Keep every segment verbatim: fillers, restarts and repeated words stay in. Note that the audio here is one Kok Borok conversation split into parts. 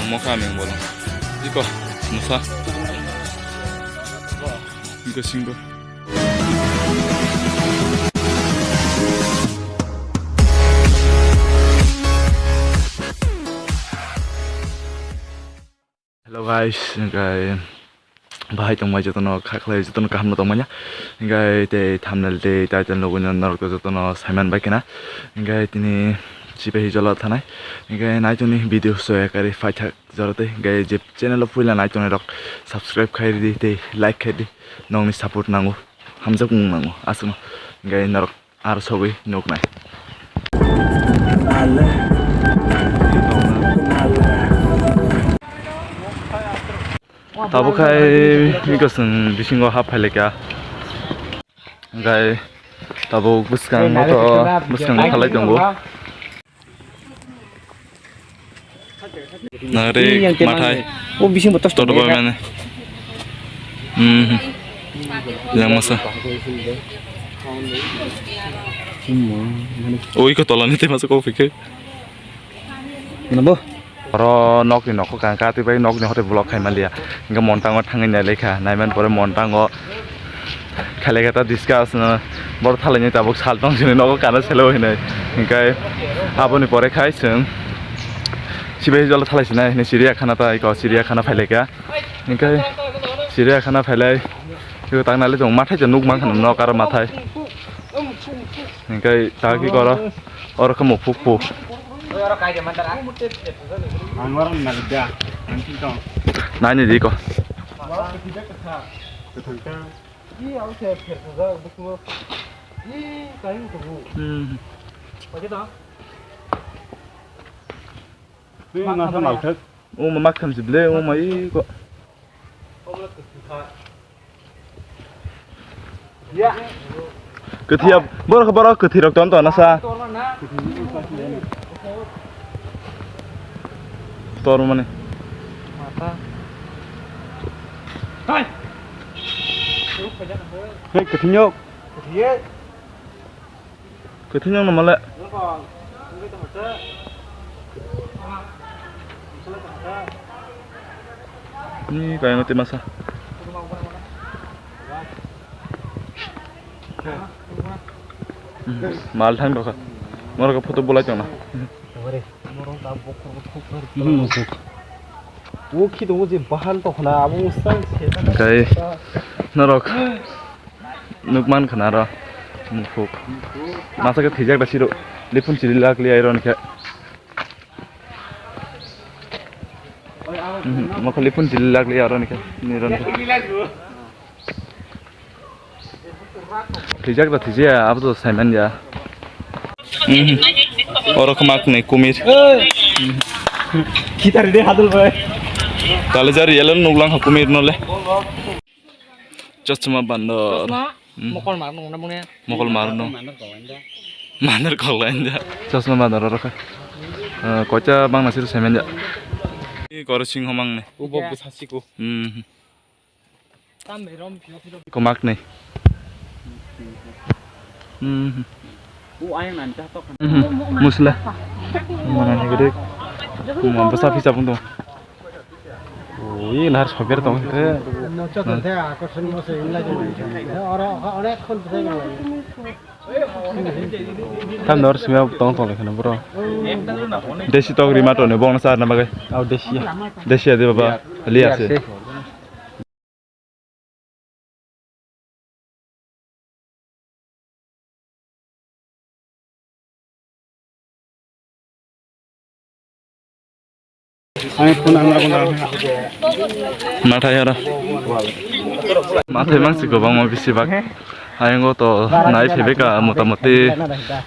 Mokha aming bolo. Iko, musa. Iko singbo. Hello guys, hingkai bahai tongbai jotono, kha khlai jotono kaham no tongmanya. Hingkai tei thumbnail tei title no buino norok jotono saiman bai kena. Hingkai tini chibai hijolo thanai. Hingkai naitoni video so ekari phaithak jora tei. Hingkai je channel o puila naitongnai rok subscribe khai ridi tei like khai di. Nokni support nango, hamjakmung nango aswkno. Hingkai norok Aro sogwi nuknai. Tabuk khai bikosong bisingo hap phailai kha. Hingkai tabuk bwskango to bwskango thalai tongo. Nang ri mathai. O bising bo tos tongo. Toto bai mane. Hmm. Yang masa. Oi ko tola ni te masa ko phikhe. Nabo. Oro nok ni nokho kang ka twi bai nok ni hote block khai manliya. Hingke montango thangwi nailai kha. Naiman pore montango Khailai kha ta discuss no, boro thalaini tabuk sal tong sini nogo kana selo hinui. Hingkai aboni pore khai chwng chibai jolo thalai sinai hinui chiriya khana ta iko chiriya khana phailai kha. Hingkai chiriya khana phailai iko tang nali tong mathai chwng nuk mang khana nok aro mathai. Hingkai ta ki koro oro khe muphuk pu. Nani di ko. Ih, ang se pher sa jak, bukung. Ih, kain tugu. Hmm. Pakai dah. Ih, masa malthak. O ma mak tham si ble, o ma i ko. Ya. Kwthia, borok, borok kwthwi rok ton ton asa. Tor mani. Mata. Hai. Hei, kwthwiyok. Kwthwiyok no male. Ni kaya ngoti masa. Hmm, mal thang dokha. Moro ka photo bolai tong na. Ore, moro ta bokhor bokhor. Hmm, bokhor. O khi tongo je bahal to khna, abo musang se. Kai norok nuk man khna ro. Mukhuk. Masa ke thijak da siro. Lipun chili lak li ai ron khe. Mhm, mokho lipun chili lak li aro ni khe. Ni ron khe. Thijak da thijaya, abo to saiman ya. Mhm. Oro khama kwnwi kumir. Khitar de hadul bai. Tale jar yellow nuklang ha kumir no le. Chosma bandor. Chosma? Hmm. Mokol mar nung na mune. Mokol mar nung. Mandar kok lain da. Chosma bandor oro kha. Eh, kocha bang nasir semen ja. Ni kor sing homang ne. Ubo bwsa siko. Hmm. Tam be rom phio phio. Komak ne. Hmm. U ayang nan cha tok. Mhm. Musla. Mana ni gede. Kuma basa pisa pun tu. Ui, nar sober tong te. No, chok te, akor seni mo se imla je. Oro, oro ek khon bwsai imla. Tam nor sima tong tong lekha bro. Desi tok rima to ne bong sar na bagai. Au desi ya. Desi ya de baba. Liya se. Nathai oro. Mathai mangsi kwbangma bisi bak. Ayang o to nai phaibai ka mota moti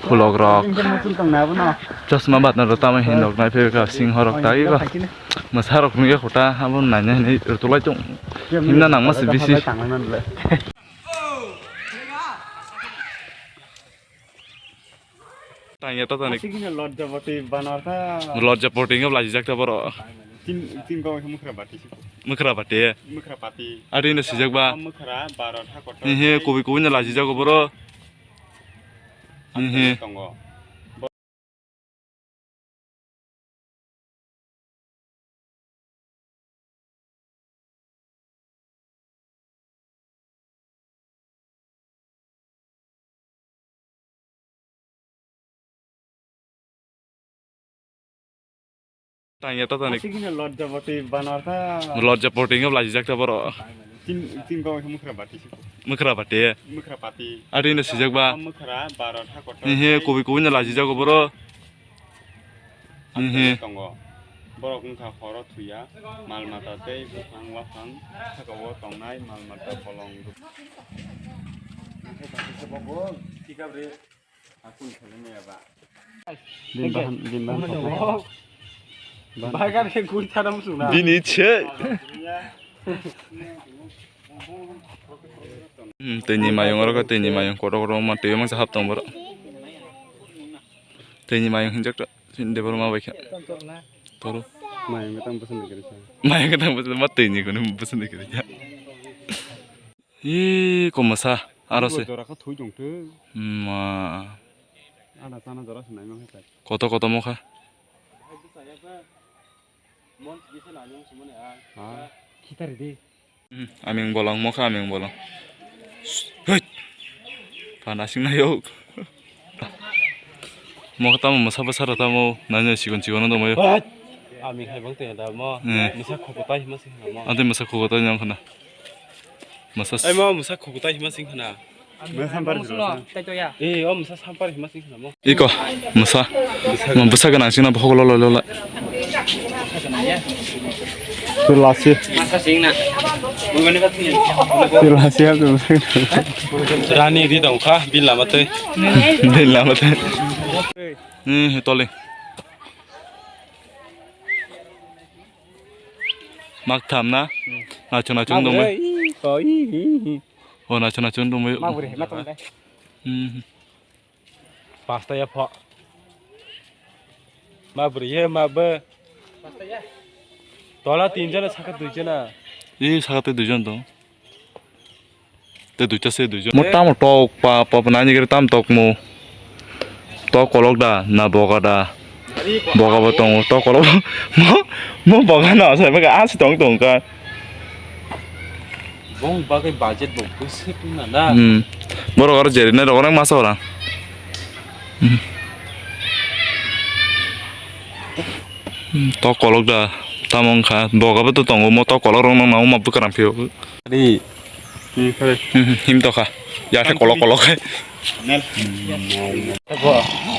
khulok rok. Chosma badna rok tamo hin rok nai phaibai ka sing horok tagi ko. Mwsarok nugya kota abo naina hinwi rwtulai tong. Himna nangma se bisi. Tangya ta tani. Asik hino lodja bati banar ta. Lodja poti ngab lajijak ta boro. Tin, tin kau hino mukra bati si. Mukra bati. Mukra pati. Adi no sijak ba. Mukra baro tha kotor. Ni he kubi kubi no lajijak boro. Ni he. Tongo. Tangya ta tani. Asik ni lodja bati banarta. Lodja poti nge blajijak ta boro. Tin, tin kau mukra bati sih. Mukra bati. Mukra bati. Adi ne sijak ba. Mukra baro tha kotor. Ni he kubi kubi ne lajijak boro. Ni he. Tongo. Borok wngkha horo thuya. Mal mata tei buphang waphang. Saka o tongnai mal mata bolong. Nang khe bati se bobo. Tikab re. Bini se. Hmm, tini mayung oro tini mayung kotor kotor ma twi mangsa hap tong boro. Tini mayung hinjak ta, tini debor ma bai kha. Toro. Mayung tang bwswk ni kiri kha. Mayung tang bwswk ma tini kono bwswk ni kiri kha. Ee, komasa, aro se. Jora kha thui tong thung. Ma. Ada chana jora se nai ma kha. Koto koto mo kha. Ha. Khitari de. Hmm, aming bolong mo kha, aming bolong. Hei. Pana sing na yok. Mo kha tamo masa basa ra tamo, nanya sikon sikon no tongmo yo. Ami hai bang te da mo. Hmm. Misa khokotai hima sing hana mo. Ante masa khokotai nyang khana. Masa. Ai mo masa khokotai hima sing hana. Masa sampar hima sing hana. Eh, o masa sampar hima sing hana mo. Iko masa. Mo bwsa gana sing na bohok lo lo lo. Tulasi. Masa sing na. Tulasi ya tulasi. Rani di dong kha, bin lama tei. Bin lama tei. Hmm, tole. Mak tham na? Hmm. Nacho nacho dong. O nacho nacho dong. Mak buri, mak tong dai. Hmm. Pasta ya pho. Ma bwrwi ye ma bw. Tola tin jona saka dui jona. Ee saka tei dui jon tong. Tei duita se dui jon. Mo tamo tok pa pa nani gere tam tok mo. Tok kolok da na boga da. Boga bo tongo tok kolok mo mo boga na sai ma asi tong tong ka. Bong bagwi budget bo bwswk wngna na. Hmm. Borok aro jerina rok orang masa orang. Hmm. Hmm, tok kolok da tamo wngkha. Boga bo to tongo mo tok kolok rok nang nang ma bwkha rang phio. Ri. Hmm, hmm, him tokha. Ya khe kolok kolok khai.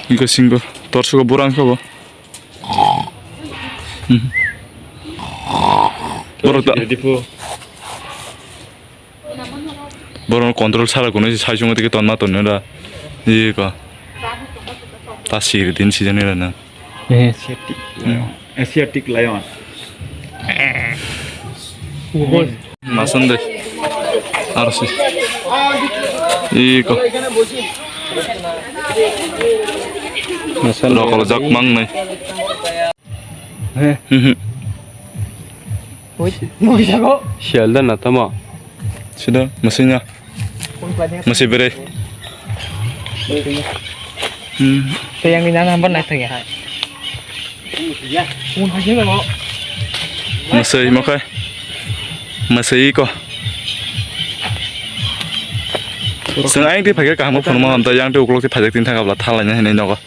Inko singo torsugo burang khe bo. Hmm. Borok ta- Borok control sara kono sai chungo tike tonma tonno da. Ye ko. Ta sir din si jani rana. Asiatic. Hmm. Asiatic lion. Masan de. Arsi. Iko. Masan. Rokol jak mang nai. He. Mhm. Oi, mo kisa ko? Sial da na tamo. Sida, masih nya. Masih bere. Hmm. Te yang ini nang hambar naik tanya. Masih makai. Masih ko. Seng ayang ti phai kaham phone ma hamta yang ti uklok ti phajak tin thang abla thalai na hinai nogo.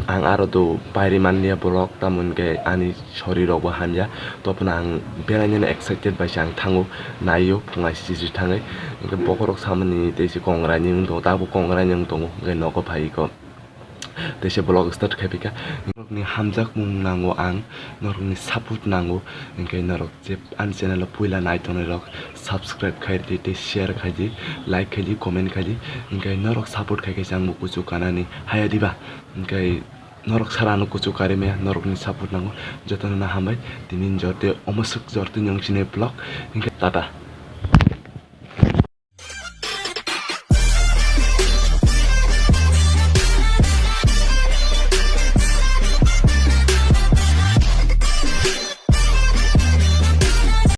Ang aro do pairi manliya borok, tamoni ke ani sori rok bo hamya, to phano ang belainani excited bai se ang thango, naio phungai sijiri thangwi, hwnkhe bokhorok samani tei se kongrai ni wng tongo, tabuk kongrai ni wng tongo, hwnkhe nogo phai ko tei se vlog start khai phi kha. Norokni hamjakmung nango ang, norokni support nango, hwnkhe norok je ani channel o puila nai tongnai rok subscribe khai di tei share khai di, like khai di, comment khai di, hwnkhe norok support khai khe se ang bo kuchuk kanani haya diba, hwnkhe norok sara ano kuchuk kari maya, norokni support nango, jotono no hambai, tini jorte omo swk jorte nyong sini vlog, hwnkhe tata.